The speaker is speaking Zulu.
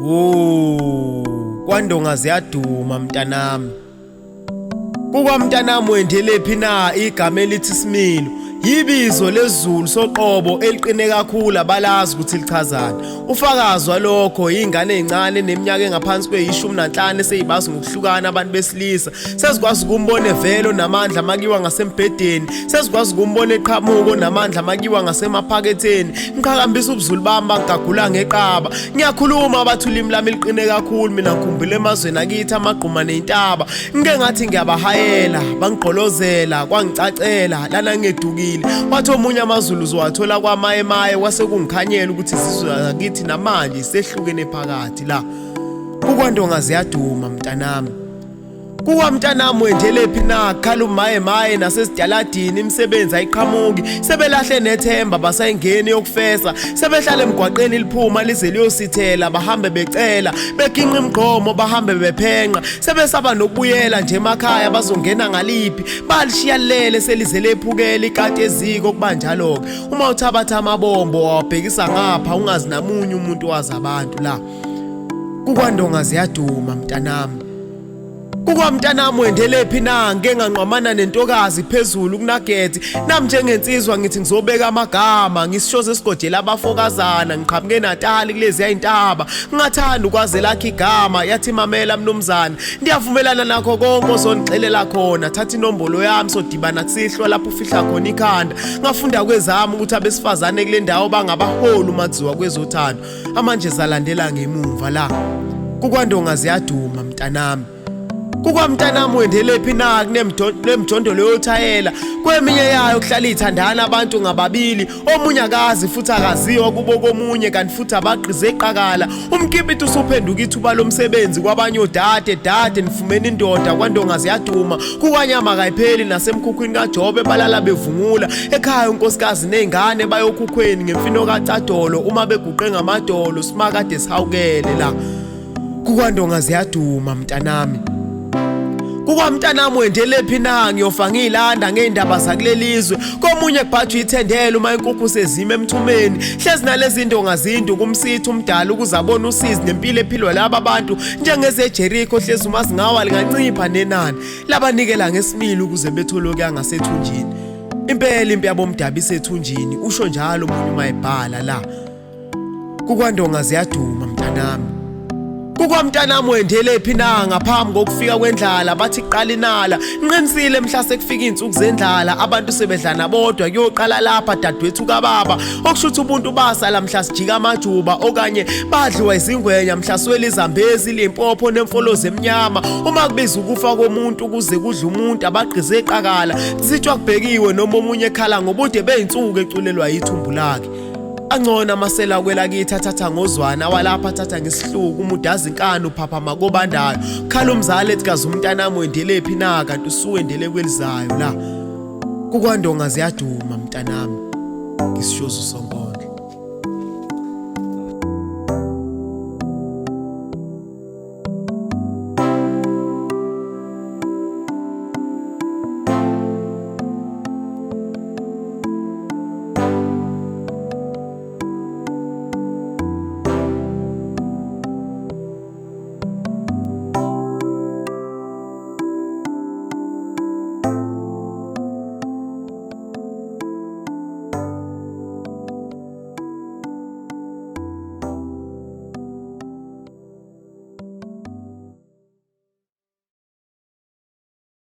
Wo, kwandonga ziyaduma mntanami. Kukwamntanami wendelephi na igama elithi similo? Yibizo lesiZulu soqobo eliqine kakhulu abalazi ukuthi lichazani. Ufakazi walokho yingane ezincane neminyaka engaphansi kweyishumi nanhlanu eseyibazi ngokuhlukana abantu besilisa. Sezikwazi ukumbona evelo namandla makiwa ngasembhedeni, sezikwazi ukumbona eqhamuko namandla makiwa ngasemaphaketheni. Ngiqhakambisa ubuzulu bami bangigagula ngeqaba. Ngiyakhuluma bathi ulimi lami liqine kakhulu mina ngikhumbula emazweni akithi amagquma ney'ntaba. Ngike ngathi ngiyabahayela bangigqolozela kwangicacela lana ngedukile. Wathi omunye amaZulu uzowathola kwamayemaye kwase kungikhanyela ukuthi izizwe zakithi namanje sehlukene phakathi la. Kukwandonga ziyaduma mntanami. Kuwa mntanami wendelephi na khala umaye maye nasesidaladini imisebenzi ayiqhamuki sebelahle nethemba basayingeni yokufesa sebehlala emgwaqeni liphuma lize liyosithela bahambe becela beginqa imigqomo bahambe bephenqa sebesaba nokubuyela nje emakhaya bazongena ngaliphi balishiya lele selize lephukela ikati eziko kuba njalo-ke uma uthabatha amabombo wawabhekisa ngapha ungazi namunye umuntu wazi abantu la kukwandonga ziyaduma mntanami. Kukwamntanami wendelephi na ngike nganqwamana nentokazi phezulu kunagethi nami njengensizwa ngithi ngizobeka amagama ngisishoze esigojela abafokazana ngiqhamuke eNatali kulezi yayintaba ngingathanda ukwazi elakhe igama yathi mamela mnumzane ngiyavumelana nakho konke ozongixelela khona thatha inombolo yami sodibana kusihlwa lapho ufihla khona ikhanda ngafunda kwezami ukuthi abesifazane kule ndawo bangabaholi uma kuziwa kwezothando amanje zalandela ngemumva la kukwandonga ziyaduma mntanami. Kukwamntanami wendelephi na kunemjondolo yothayela kweminye yayo kuhlala ithandana abantu ngababili omunye akazi futhi akaziwa kubo komunye kanti futhi abagqize eqakala umkipito usuphenduka ithuba lomsebenzi kwabanye odade dade nifumene indoda kwandonga ziyaduma kukwanyama kayipheli nasemkhukhwini kaJobe balala bevungula ekhaya unkosikazi nezingane bayokhukhweni ngemfino kaCadolo uma beguqe ngamadolo simakade sihawukele la kukwandonga ziyaduma mntanami. Kukwamntanami wendelephi na ngiyofa ngiyilanda ngey'ndaba zakulelizwe komunye kubhajwa ithendele uma inkukhu sezima emthumeni hlezi nalezi ndonga zindu kumsitha umdala ukuze abone usizi nempilo ephilwa laba bantu njengezejerikho hlezi uma zingawa lingancipha nenani labanikela ngesimilo ukuze bethole okuya ngasethunjini impela impi yabomdabu isethunjini usho njalo omunye uma ebhala la. Kukwandonga ziyaduma mntanami. Kukwamntanami wendelephi na ngaphambi kokufika kwendlala bathi qala inala nqinisile mhla sekufika izinsuku zendlala abantu sebedlana bodwa kuyoqala lapha dadwethu kababa okusho ukuthi ubuntu basala mhla sijika amajuba okanye badliwa izingwenya mhla swele izambezi limpopho nemfolozi emnyama uma kubiza ukufa komuntu ukuze kudle umuntu abagqize eqakala sitshwa kubhekiwe noma omunye ekhala ngobude bezinsuku eculelwa yithumbu lakhe. Angcono amasela kwelakithi athatha ngozwana awalapha athatha ngesihluku umudaza inkani uphaphama kobandayo khala umzali ethi kaze umntanami wendelephi na kanti usuwendele kwelizayo la kukwandonga ziyaduma mntanami ngisishoza usonkonzo.